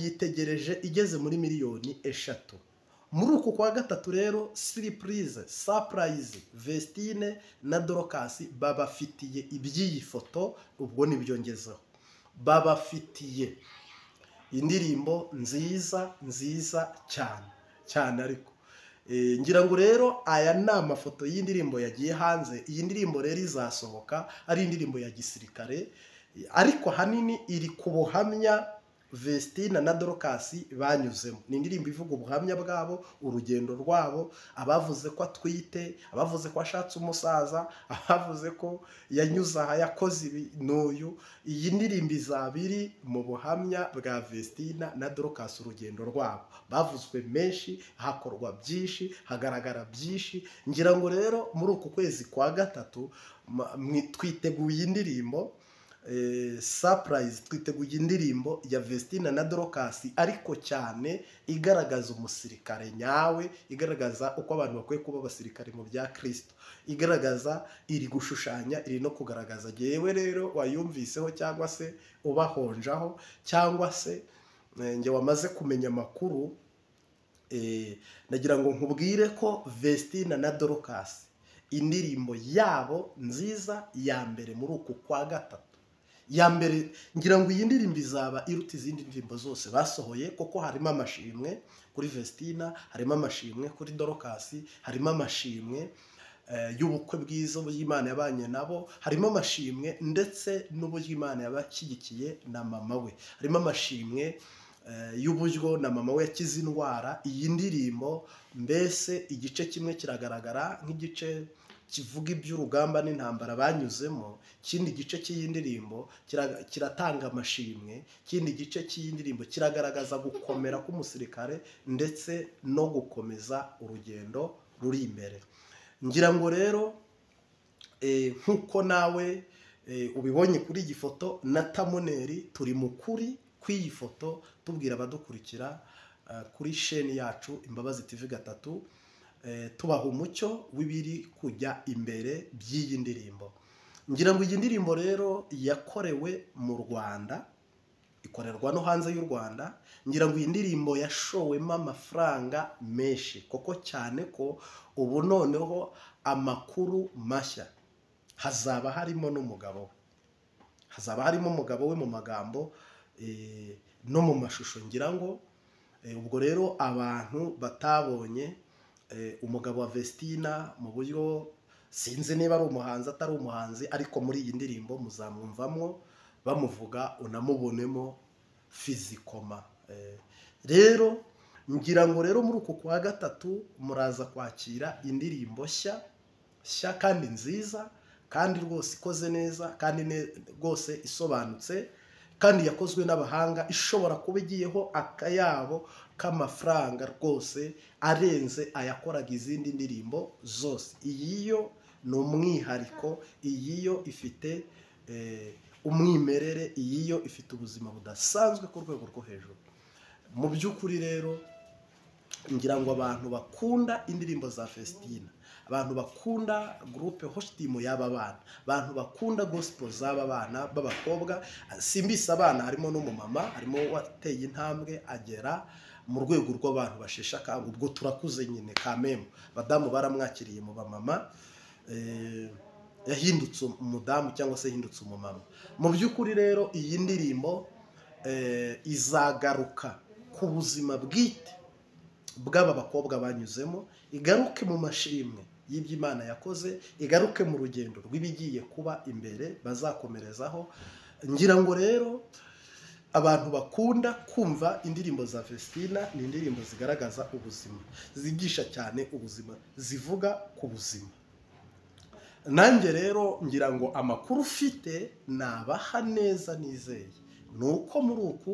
Bayitegereje igeze muri miliyoni 3. Muri uku kwa gatatu rero, surprise, surprise, Vestine na Dorcas babafitiye iby'iyi foto. Ubwo nibyo ngezeho, babafitiye indirimbo nziza, nziza cyane cyane. Ariko ngira ngo rero aya ni amafoto y'indirimbo yagiye hanze. Iyi ndirimbo rero izasohoka ari indirimbo ya gisirikare, ariko ahanini iri ku buhamya Vestina na Dorcas banyuzemo. Ni indirimbo ivuga ubuhamya bwabo, urugendo rwabo, abavuze ko atwite, abavuze ko ashatse umusaza, abavuze ko yanyuze aha, yakoze ibi n'uyu. Iyi ndirimbo izaba iri mu buhamya bwa Vestina na Dorcas, urugendo rwabo. Bavuzwe menshi, hakorwa byinshi, hagaragara byinshi. Ngira ngo rero muri uku kwezi kwa gatatu twiteguye indirimbo surprise, twiteguye indirimbo ya Vestina na Dorcas, ariko cyane igaragaza umusirikare nyawe, igaragaza uko abantu bakwiye kuba abasirikare mu bya Kristo, igaragaza, iri gushushanya, iri no kugaragaza. Yewe rero wayumviseho cyangwa se ubahonjaho cyangwa se njye wamaze kumenya amakuru, nagira ngo nkubwire ko Vestina na Dorcas indirimbo yabo nziza ya mbere muri uku kwa gatatu, ya mbere, ngira ngo iyi ndirimbo izaba iruta izindi ndirimbo zose basohoye, kuko harimo amashimwe kuri Vestina, harimo amashimwe kuri Dorcas, harimo amashimwe y'ubukwe bwiza, uburyo Imana yabanye nabo, harimo amashimwe ndetse n'uburyo Imana yabashyigikiye na mama we, harimo amashimwe y'uburyo na mama we yakize indwara. Iyi ndirimbo mbese igice kimwe kiragaragara nk'igice kivuga iby'urugamba n'intambara banyuzemo, ikindi gice cy'iyi ndirimbo kiratanga amashimwe, ikindi gice cy'iyi ndirimbo kiragaragaza gukomera k'umusirikare ndetse no gukomeza urugendo ruri imbere. Ngira ngo rero nk'uko nawe ubibonye kuri iyi foto na thumbnail, turi mu kuri kw'iyi foto, tubwira abadukurikira kuri sheni yacu Imbabazi TV 3, tubaha umucyo w'ibiri kujya imbere by'iyi ndirimbo. Ngira ngo iyi ndirimbo rero yakorewe mu Rwanda, ikorerwa no hanze y'u Rwanda. Ngira ngo iyi ndirimbo yashowemo amafaranga menshi koko, cyane ko ubu noneho amakuru mashya hazaba harimo n'umugabo we, hazaba harimo umugabo we mu magambo no mu mashusho. Ngira ngo ubwo rero abantu batabonye umugabo wa Vestina mu buryo, sinzi niba ari umuhanzi, atari umuhanzi, ariko muri iyi ndirimbo muzamwumvamo bamuvuga, unamubonemo physiquement. Rero ngira ngo rero muri uku kwa gatatu muraza kwakira indirimbo nshya nshya kandi nziza, kandi rwose ikoze neza, kandi rwose isobanutse, kandi yakozwe n'abahanga, ishobora kuba igiyeho akayabo k'amafaranga rwose arenze ayakoraga izindi ndirimbo zose. Iyi yo ni umwihariko, iyi yo ifite umwimerere, iyi yo ifite ubuzima budasanzwe ku rwego rwo hejuru. Mu by'ukuri rero ngira ngo abantu bakunda indirimbo za Festina, abantu bakunda groupe Hoshtimu y'aba bana, abantu bakunda gospel z'aba bana b'abakobwa, simbise abana, harimo n'umumama, harimo wateye intambwe agera mu rwego rw'abantu basheshe akanguhe. Ubwo turakuze nyine kamemu, abadamu baramwakiriye mu bamama, yahindutse umudamu cyangwa se yahindutse umumama. Mu by'ukuri rero iyi ndirimbo izagaruka ku buzima bwite bw'aba bakobwa banyuzemo, igaruke mu mashimwe y'ibyo Imana yakoze, igaruke mu rugendo rw'ibigiye kuba imbere bazakomerezaho. Ngira ngo rero abantu bakunda kumva indirimbo za Vestina, ni indirimbo zigaragaza ubuzima, zigisha cyane ubuzima, zivuga ku buzima. Nanjye rero ngira ngo amakuru ufite nabaha neza nizeye ni uko muri uku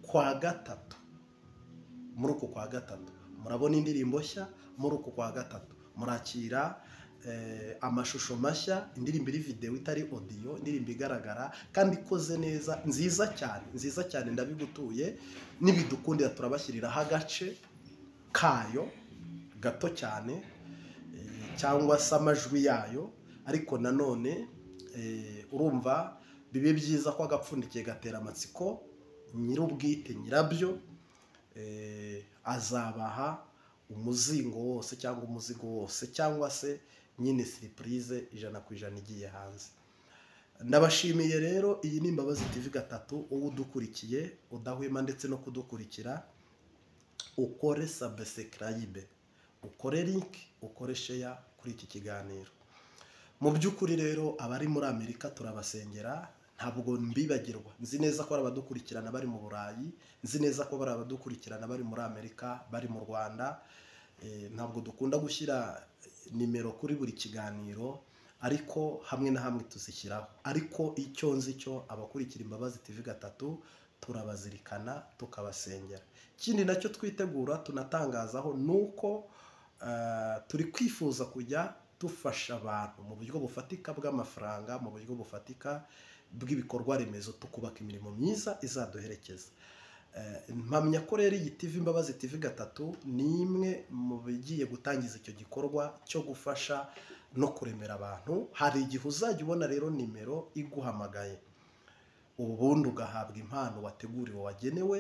kwa gatatu, muri uku kwa gatatu murabona indirimbo nshya, muri uku kwa gatatu murakira amashusho mashya, indirimbo iri videwo itari audio, indirimbo igaragara kandi ikoze neza, nziza cyane, nziza cyane. Ndabigutuye, nibidukundira turabashyiriraho agace kayo gato cyane, cyangwa se amajwi yayo. Ariko nanone urumva bibe byiza ko agapfundikiye gatera amatsiko. Nyir'ubwite nyirabyo azabaha umuzingo wose cyangwa umuzigo wose cyangwa se nyine surprise 100% igiye hanze. Ndabashimiye rero. Iyi ni Imbabazi TV gatatu. Uwo udukurikiye udahwema ndetse no kudukurikira, ukore subscribe, ukore like, ukore share kuri iki kiganiro. Mu by'ukuri rero, abari muri Amerika turabasengera, ntabwo mbibagirwa. Nzi neza ko ari abadukurikirana bari mu Burayi, nzi neza ko bari abadukurikirana bari muri Amerika, bari mu Rwanda. Ntabwo dukunda gushyira nimero kuri buri kiganiro, ariko hamwe na hamwe tuzishyiraho. Ariko icyo nzi cyo, abakurikira Imbabazi TV gatatu turabazirikana, tukabasengera. Ikindi nacyo twitegura tunatangazaho ni uko turi kwifuza kujya dufasha abantu mu buryo bufatika bw'amafaranga, mu buryo bufatika bw'ibikorwa remezo, tukubaka imirimo myiza izaduherekeza. Mpamya ko rero iyi TV Imbabazi TV gatatu ni imwe mu bigiye gutangiza icyo gikorwa cyo gufasha no kuremera abantu. Hari igihe uzajya ubona rero nimero iguhamagaye, ubundi ugahabwa impano wateguriwe, wagenewe,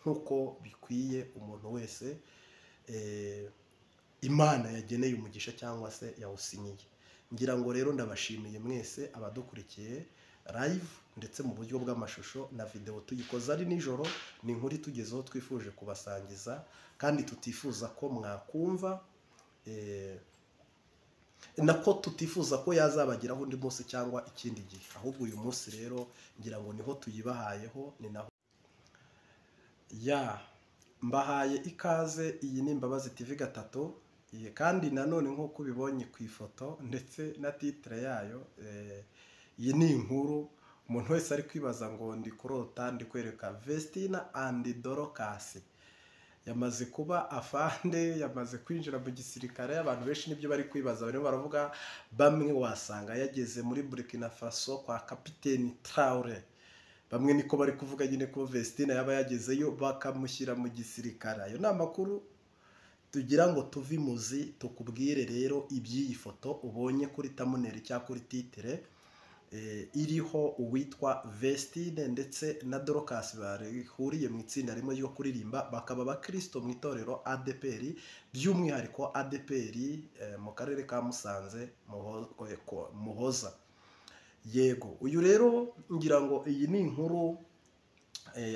nk'uko bikwiye umuntu wese Imana yageneye umugisha cyangwa se yawusinyiye. Ngira ngo rero ndabashimiye mwese abadukurikiye live ndetse mu buryo bw'amashusho na videwo. Tuyikoze ari nijoro, ni inkuru itugezeho twifuje kubasangiza kandi tutifuza ko mwakumva, nako tutifuza ko yazabageraho undi munsi cyangwa ikindi gihe, ahubwo uyu munsi rero ngira ngo niho tuyibahayeho, ni naho ya mbahaye ikaze. Iyi ni Imbabazi TV gatatu. Iyi kandi nanone nk'uko ubibonye ku ifoto ndetse na titre yayo, iyi ni inkuru umuntu wese ari kwibaza ngo ndi kurota, ndi kwereka Vestina and Dorcas yamaze kuba afande, yamaze kwinjira mu gisirikare. Abantu benshi nibyo bari kwibaza, barimo baravuga bamwe wasanga yageze muri Burkina Faso kwa Kapiteni Traore. Bamwe niko bari kuvuga nyine ko Vestina yaba yagezeyo bakamushyira mu gisirikare. Ayo ni amakuru tugira ngo tuve imuzi tukubwire. Rero iby'iyi foto ubonye kuri thumbnail cyangwa kuri titre, iriho uwitwa Vestine ndetse na Dorcas bahuriye mu itsinda rimwe ryo kuririmba, bakaba abakristo mu itorero ADPR, by'umwihariko ADPR mu karere ka Musanze, Muhoza. Yego, uyu rero ngira ngo iyi ni inkuru,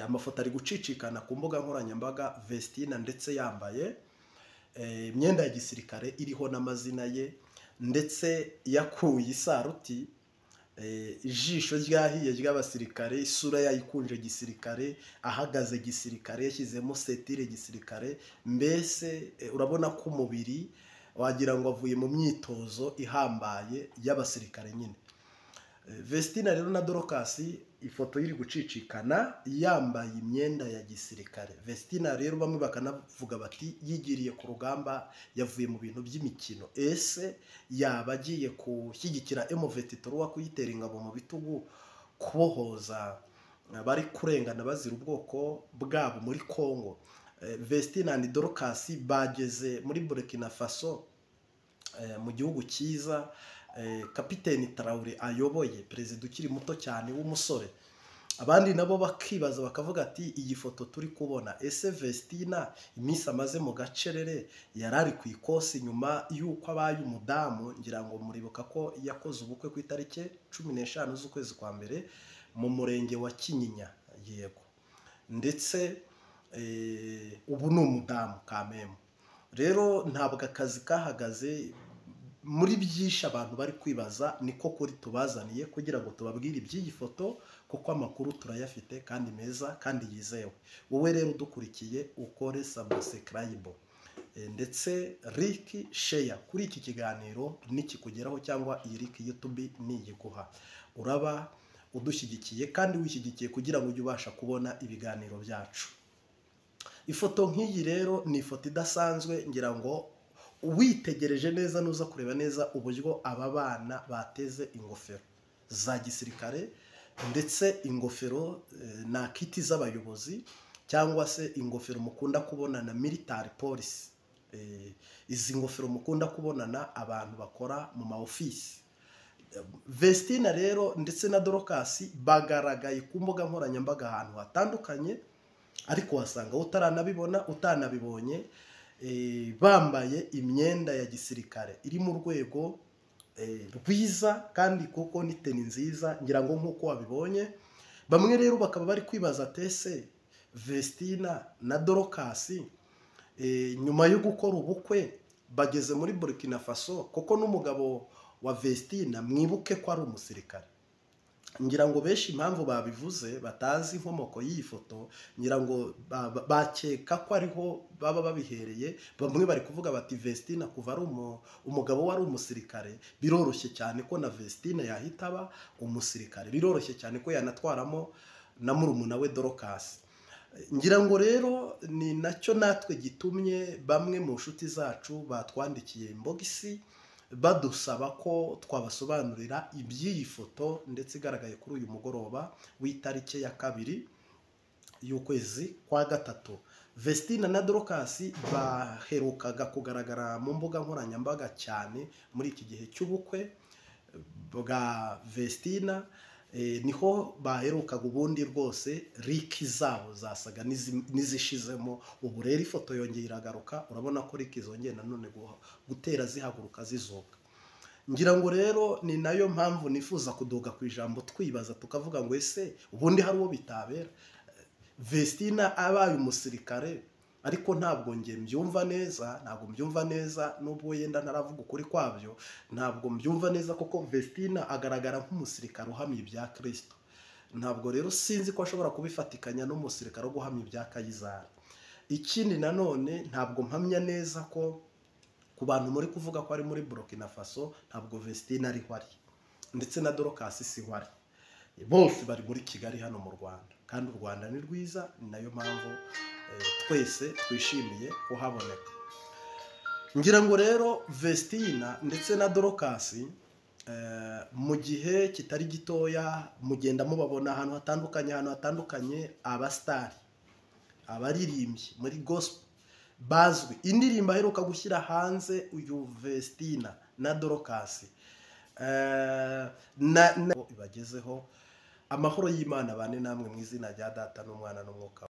amafoto ari gucicikana ku mbuga nkoranyambaga, Vestina ndetse yambaye imyenda ya gisirikare iriho n'amazina ye, ndetse yakuye isaruti, ijisho ryahiye ry'abasirikare, isura yayikunje gisirikare, ahagaze gisirikare, yashyizemo ceinture gisirikare. Mbese urabona ko umubiri wagira ngo avuye mu myitozo ihambaye y'abasirikare nyine. Vestina rero na Dorcas, ifoto iri gucicikana yambaye imyenda ya gisirikare. Vestina rero bamwe bakanavuga bati yigiriye ku rugamba, yavuye mu bintu by'imikino. Ese yaba agiye gushyigikira M23, kuyitera ingabo mu bitugu, kubohoza bari kurengana bazira ubwoko bwabo muri Congo? Vestina and Dorcas bageze muri Burkina Faso, mu gihugu cyiza Kapiteni Traore ayoboye, perezida ukiri muto cyane w'umusore. Abandi nabo bakibaza bakavuga ati iyi foto turi kubona, ese Vestina iminsi amaze mu gacerere yari ari ku ikosi nyuma y'uko abaye umudamu? Ngira ngo muribuka ko yakoze ubukwe ku itariki 15 z'ukwezi kwa mbere mu murenge wa Kinyinya. Yego, ndetse ubu ni umudamu kamemu. Rero ntabwo akazi kahagaze. Muri byinshi abantu bari kwibaza, niko kuri tubazaniye kugira ngo tubabwire iby'iyi foto, kuko amakuru turayafite kandi meza kandi yizewe. Wowe rero udukurikiye, ukore subscribe ndetse like, share kuri iki kiganiro nikikugeraho, cyangwa iyi link YouTube niyiguha, uraba udushyigikiye kandi wishyigikiye kugira ngo ujye ubasha kubona ibiganiro byacu. Ifoto nk'iyi rero ni ifoto idasanzwe. Ngira ngo witegereje neza, nuza kureba neza uburyo aba bana bateze ingofero za gisirikare, ndetse ingofero na kiti z'abayobozi, cyangwa se ingofero mukunda kubona na military police, izi ngofero mukunda kubonana abantu bakora mu ma ofisi. Vestina rero ndetse na Dorcas bagaragaye ku mbuga nkoranyambaga ahantu hatandukanye, ariko wasanga utaranabibona utanabibonye, bambaye imyenda ya gisirikare iri mu rwego rwiza kandi kuko ni teni nziza, ngira ngo nk'uko wabibonye. Bamwe rero bakaba bari kwibaza tese Vestina na Dorcas nyuma yo gukora ubukwe bageze muri Burkina Faso, kuko n'umugabo wa Vestina mwibuke ko ari umusirikare. Ngira ngo benshi impamvu babivuze batazi inkomoko y'iyi foto, ngira ngo bakeka ko ariho baba babihereye. Bamwe bari kuvuga bati Vestina kuva ari umugabo wari umusirikare, biroroshye cyane ko na Vestina yahita aba umusirikare, biroroshye cyane ko yanatwaramo na murumuna we Dorcas. Ngira ngo rero ni nacyo natwe gitumye bamwe mu nshuti zacu batwandikiye imbogisi badusaba ko twabasobanurira iby'iyi foto ndetse igaragaye kuri uyu mugoroba w'itariki ya 2 y'ukwezi kwa 3. Vestina na Dorcas baherukaga kugaragara mu mbuga nkoranyambaga cyane muri iki gihe cy'ubukwe bwa Vestina, niho baherukaga ubundi rwose riki zabo zasaga n'izishizemo. Ubu rero ifoto yongeye iragaruka, urabona ko riki zongeye nanone gutera zihaguruka zizuka. Ngira ngo rero ni nayo mpamvu nifuza kuduga ku ijambo twibaza tukavuga ngo ese ubundi hari uwo bitabera Vestina abaye umusirikare? Ariko ntabwo nge mbyumva neza, ntabwo mbyumva neza nubwo yenda ntaravuga ukuri kwabyo, ntabwo mbyumva neza kuko Vestina agaragara nk'umusirikare uhamya ibya Kristo. Ntabwo rero sinzi ko ashobora kubifatikanya n'umusirikare wo guhamya ibya Kayizari. Ikindi nanone ntabwo mpamya neza ko ku bantu muri kuvuga ko ari muri Burkina Faso, ntabwo Vestina ariho ari, ndetse na Dorcas siho ari. Bose bari muri Kigali hano mu Rwanda, kandi u Rwanda ni rwiza, ni nayo mpamvu twese twishimiye kuhaboneka. Ngira ngo rero Vestina ndetse na Dorcas mu gihe kitari gitoya mugenda mubabona ahantu hatandukanye, ahantu hatandukanye, abastari, abaririmbyi muri gospel bazwi. Indirimbo aheruka gushyira hanze uyu Vestina na Dorcas na ibagezeho. Amahoro y'Imana bane namwe mu izina rya Data n'Umwana n'Umwuka.